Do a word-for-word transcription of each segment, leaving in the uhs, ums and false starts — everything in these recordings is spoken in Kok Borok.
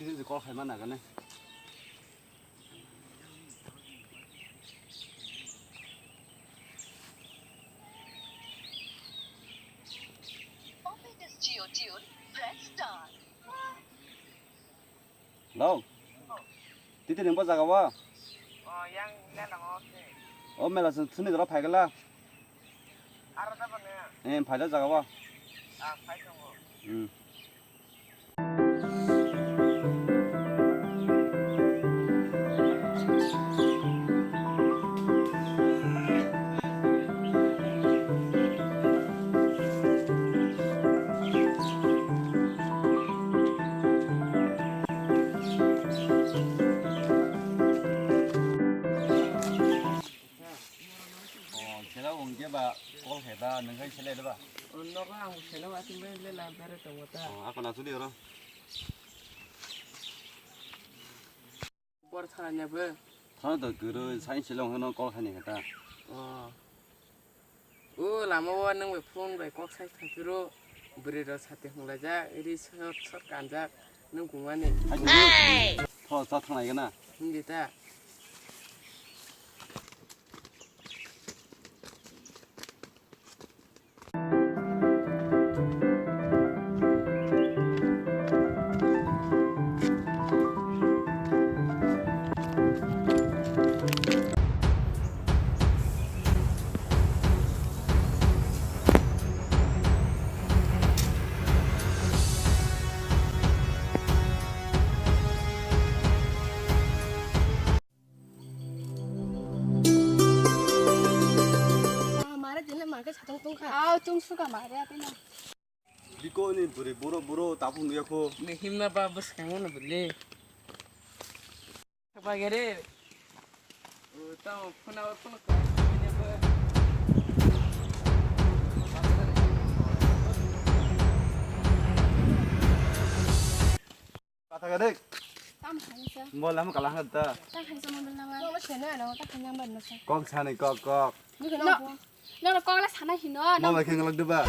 Call khaima nagane. Open this geotune, press star. Hello. Titi nungbo jaga o? Oh, yang nana mo se. O mela sung thuni doro phaigala. Aro da bane. Eh, phaida jaga o. Ah, phai tongo. Hmm. Oh, sila wngke ba call khe ba, nung khai sila ba? Oh, nogo ang sila wa tin bai le la bere tongo ta. Oh, ako na sudi oro. Bor thana nya bo. Thana to guru, sai sila wngno call khai ni kata. Oh. O lama o nung bai phone bai kok sai thapiro, bwrwi rok sati hwnglajak, ri sot sot kanjak, nung kumani. Hai, thos ta thang lai gana. Hindi ta. Mare jene mangke satong tongkha. Aw, chung suka mare atina. Biko ni bwrwi buro buro tabuk nuyakho. Ni himna ba bwskango no bwle. Bagere. O tamo phuna phuna. Kata ka dek. Tam hansa. Mo lam kalah hada. Ta hansa mo bel nama. Mo sena na ta hanya ban nasa. Kok sani kok kok. No. No no kok la sana hino. Mo bai kheng lak deba.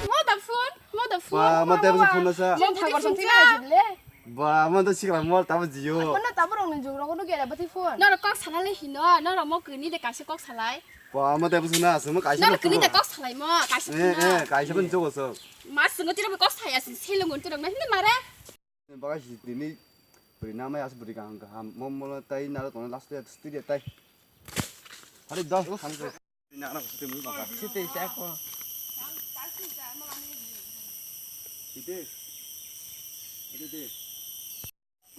Mo da phone, mo da phone. Ba mo te phone na sa. Mo thang phone thang. Ba mo to sikla mo ta jio. Mo na ta borong ni juro ko gera bati phone. No no kok sana le hino. No no mo kini de kasi kok salai. Ba mo te phone na sa mo kasi. No no kini de kok salai mo kasi. Eh eh kasi pun jogo so. Mas sungguh tidak kok saya sih selungun tidak mah ini mare. Baga si tini beri nama ya beri kaham kaham. Mo mo tai naro tona last day studio tai. Hari dah. Ini anak pasti mulu baga. Siti siapa? Siti. Siti.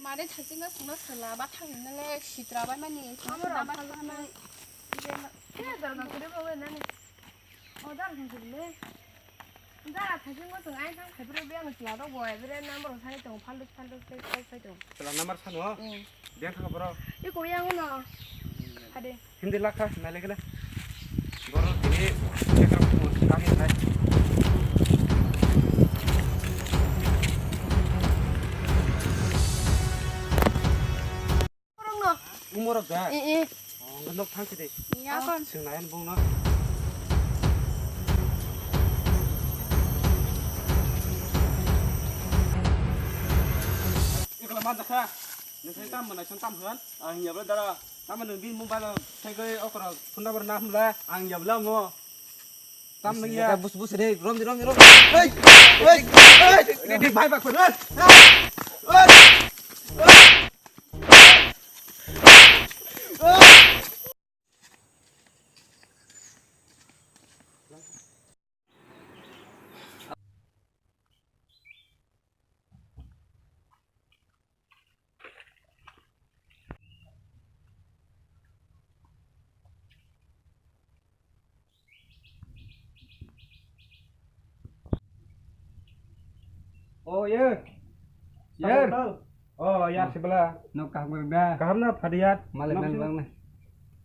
Mare thajinga sungna sela ba thangna le sitra ba mani. Amro ba thangna. Khe dal ma kure ba we nani. O dal ma kure le. Dal thajinga sung ai thang khe bro be ang sela do boy bere number sai tong phaldo phaldo sai sai sai tong. Sela number sano. Hmm. Biang thang bro. Iko yang no. Hade. Hindi lakha nai lekla. Boro tini chakra mo kami nai. Borok no. Umorok da. Eh eh. Oh, nok thang kede. Ya kon. Sing nai bong no. Ikla man jakha. Nung sai tam manai san tam hwn. Ang ya bro dara. Tamo nung bin mobile thai goi okra phone number na hwnla ang yabla mo. Tam nung ya. Bus bus re rom di rom di rom. Hey! Hey! Hey! Re di bhai bak phone. Hey! Hey! O ye. Yer. O yar sibla. No kaham da. Kaham na phadiyat. Malik nang lang na.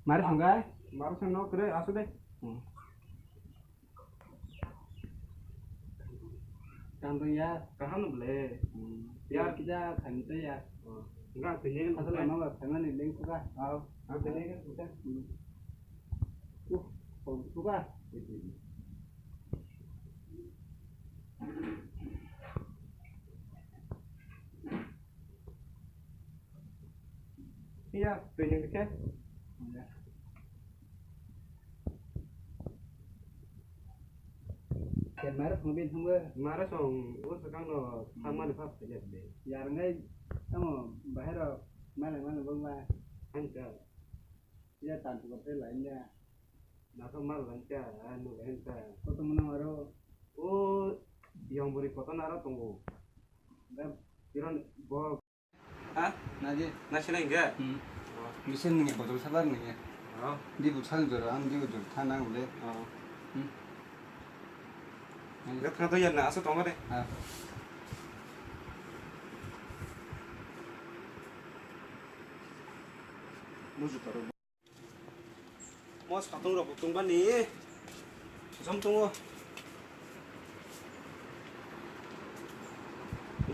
Mari sungga. Mari sung no kre asu de. Tang tong ya. Kaham no ble. Ya kita kami to ya. Enggak tini kan asal nama ba family link suka. Au. Ang tini kan suka. Uh, suka. Iya, twi nang khe. Ken mara thong bin thong ba. Mara song, o sakang no thang mani phap khe de. Yar ngai tamo bahai ro mane mane bol ma. Ang ka. Iya tan tu ko te lain ya. Na to mal lain ka, anu lain ka. Ko to mano aro. O yang bori kota nara tongo. Da. Kiron bo. Ha? Naji. Nasi lain ka? Hmm. Oh. Bisa nungya botol sabar nungya. Oh. Di bu sal jora, ang di bu jor thanang le. Oh. Hmm. Gat khato ya na asa tongo de. Ha. Muju taro. Mo satung rok bo tungba ni. Jom tungo.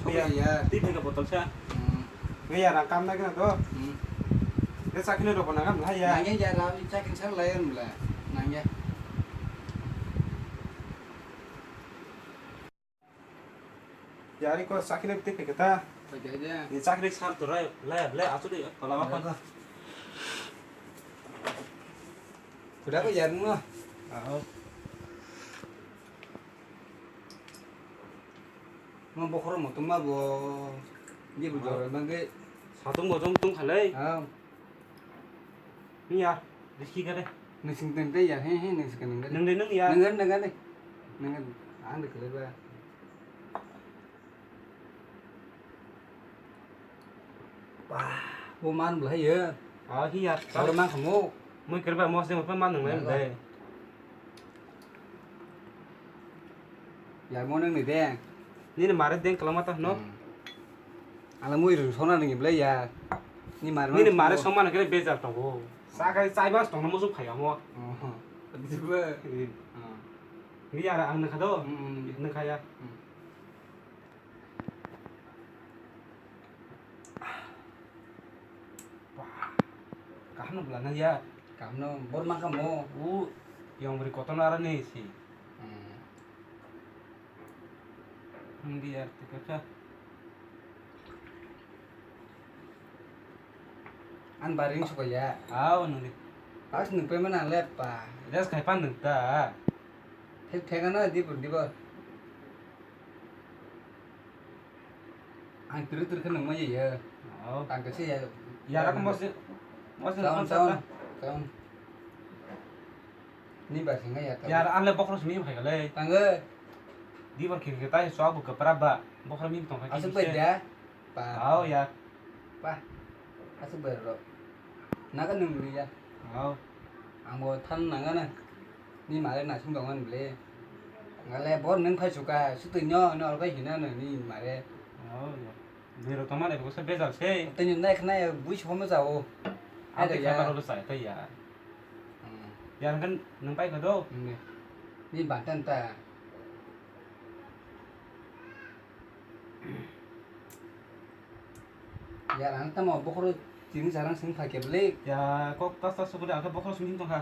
Iya, iya. Twi thangka botol sa. Hmm. Iya, rang kam na kena to. Hmm. Dia sakini rok bo nangam lah ya. Nangya ya, rao sakini sar layan bela. Nangya. Yari ko sakini twi phai kata. Phai kata. Ni sakini sar to rai, lai, lai, asu de, tola ma. Kuda ko yar mo. Aho. Mo bokhoro mo tuma bo. Ni bu jora mangge. Satung bo jong tung khalai. Aho. Nung ya, riski kare. Nung sing teng tei ya, he, he, nung sing teng tei. Nung de nung ya. Nung kan, nung kan de. Nung kan, ang de kele ba. Wah, bo man belai ya. Ah, hi ya. Kalau mang kamu. Mui kerba mos de, apa man nung lain de. Ya, mo nung ni de. Ni ni mare deng kelama tah no. Hmm. Ala mui rung sona nung ible ya. Ni mare. Ni ni mare soma nung kere bejar tongo. Sa kai chai bas tongna musu phai amo. Oh. Diba. Hmm. Ah. Ni ara ang nung khado. Hmm. Nung khaya. Hmm. Wah, kaham no bwla na ya. Kaham no, bor ma kamo. U, yang beri kotor no ara ni si. Hmm. Hindi ya, tiga sa. An baring suka ya. Aw, nungni. Pas nung payment an lepa. Jas kai pan nung ta. Thek thek ano di pur di bor. Ang turu turu kheno nungmai ya. Oh. Tang kese ya. Ya, aku mesti, mesti sound, nonton sound, ta. Sound. Ni ba singa ya. Ya, ang le bokhro simi phai kale. Tangge. Di bor khirke tai so abu kapra ba. Bokhro mi tong kha. Asuk bai da. Pa. Oh, ya. Pa. Asuk bai ro. Naga nung ya. Oh. Ang bo than nangana. Ni mare nasing tongo ni ble. Ngale bor nung phai suka, sutui nyo, no alkai hina no ni mare. Oh, ya. Biro toma le bosa bezal se. Tini nai khna ya bui somo jao. Ai da ya. Khaba ro sa ta ya. Hmm. Ya kan nung pai ka do. Hmm. Ni bantan ta. Ya, ang tamo bokhoro chiring charang sing phai khe bwle. Ya, kok tas tas sukuri, ang khe bokhoro sing tongkha.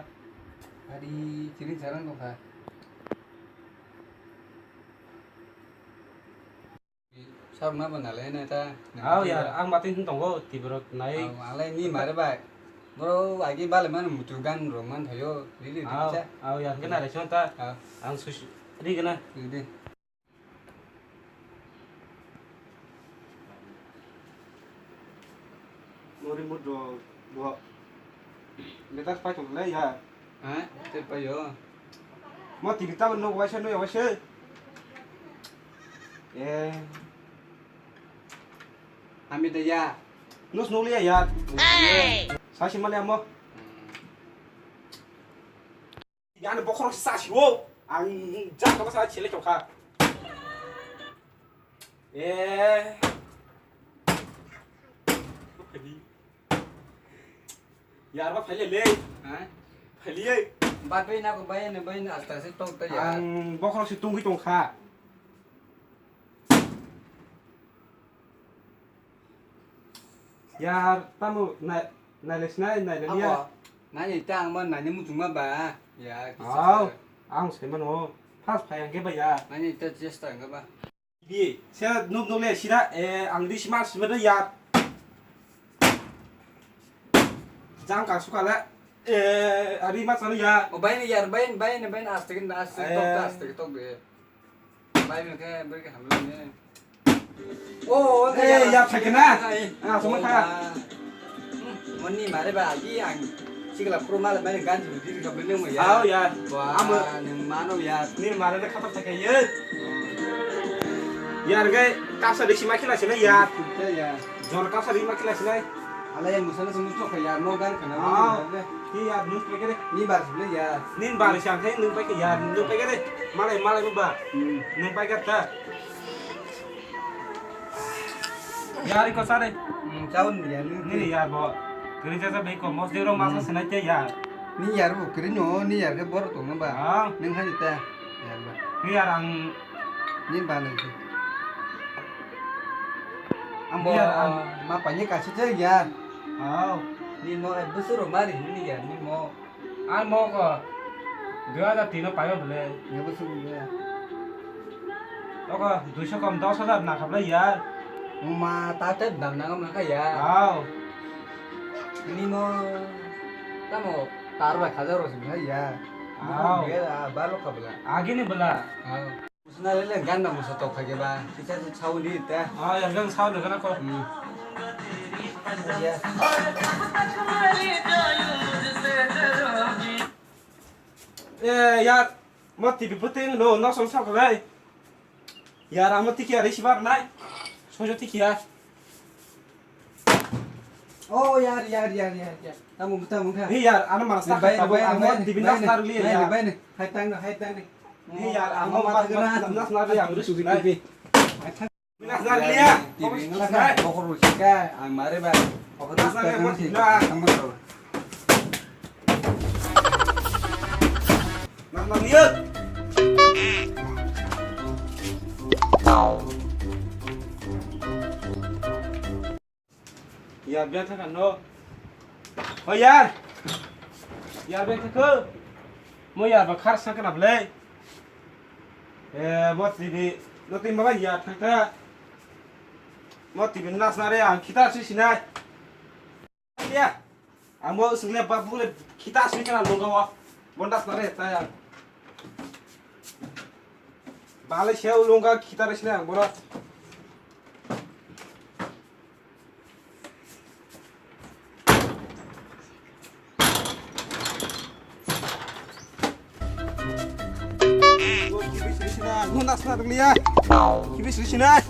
Ari chiring charang tongkha. Sab ma bana le na ta. Aw, ya, ang mati hin tongo, tibro nai. Aw, ale ni mare bai. Bro, agi bale man mutu gan rong man thayo. Riri riri cha. Aw, ya, kena re chon ta. Aw. Ang sus ri kena. Riri. Nori mudro bo. Betas pai tong le ya. Ha? Te pai yo. Mo tini ta no waisa no waisa. Eh. Ami da ya. Nus no le ya. Hey! Sa si male mo. Hmm. Ani bokhorok sa siwo. Ang jak kama sa chele chokha. Eh. Yar ba phaile le. Ha? Phaile. Ba bai na ko bai ne bai na asta se tok ta ya. Ang bokhorok si tungwi tongkha. Yar, tamo nai, naile sinai, naile niya. Abo, nai ta ang ma nai muchungma ba. Ya, kisa aw, sa. Ang sai mano. First phai ang ke ba ya. Nai ta chesta ang ba. Bi, se nuk nuk le sira, eh, ang di sima sima da ya. Jang ka suka le. Eh, ari ma sanu ya. O bai ni yar, bai, bai ni, bai ni, aste ke, aste ke tok, eh, aste ke tok de. Bai ni ke, bai ke hamle ni. Oh, oh, eh, ya, ya, thak na. Ah, sama kha. Moni mare ba, agi ang. Sikla pro mal, bai ni ganji biri ka bini mo ya. Oh, ya. Wah, amo nang mano ya. Ni mare de khata thak ye. Yar ge, kasa de sima khila sila ya. Ya. Jor kasa de ma khila sila. Ala yang musana semu chok ya, no gan kana. Ah. Ni ya, nus peke de. Ni bar sila ya. Nin bar siang khai nung peke ya, nung peke de. Malai, malai ba. Hmm. Nung peke ta. Yari ko sare. Hmm, chaun ya, ni. Ni ya bo. Kiri jaja bai ko mos de ro masa senai te ya. Ni yar bo kiri no, ni yar ke bor tong ba. Ah. Ning khai ta. Yar ba. Ni yar ang. Ni ba nang. Ambo. Ni yar ang. Ma pa ni ka si te ya. Oh. Ni mo ai busuro mari ni ya, ni mo. Ang mo ko dui hajar tin o paiba bole. Nabo sung ya. Oko duiso kom dos hajar na khablai ya. Ma ta te dam na ngam kha ya. Aw. Ni mo tamo tar bai khajar ro sing ya. Aw. Bia balo khabla. Agi ni bela. Aw. Musna lele ganda musa tok khage ba. Kisa se chau ni ta. Ah, ya gang chau de kana ko. Hmm. Ya. Eh, yar, mo T V puting no, no song sok lai. Yar, amo tiki ari sibar nai. Sojo tiki ya. Oh, yar, yar, yar, yar, yar. Tamu, tamu kha. Ni yar, ano mana sak bai, tabu, bai, amo bai, T V bai, nas nar liya bai, ya. Bai, bai, hai tang, hai tang. Ni yar, amo mana mana nas nar liya, amo sugi sugi. Nas nar liya. T V ngala kha, bokhor bo sika, ang mare ba. Bokhor bo sika, ang mare ba. Nas nar liya. Yar beng thaka no. O yar. Yar beng thaka. Mo yar ba khar sa kana ble. Eh, mo T V no tin baba yar thaka. Mo T V nas na re ang khita si sinai. Ya. Ang bo single ba bule khita si kana longa wa. Bondas na re ta ya. Bale se longa khita re sinai ang bora. Kibi sri sina, nuna sina dong liya. Kibi sri sina.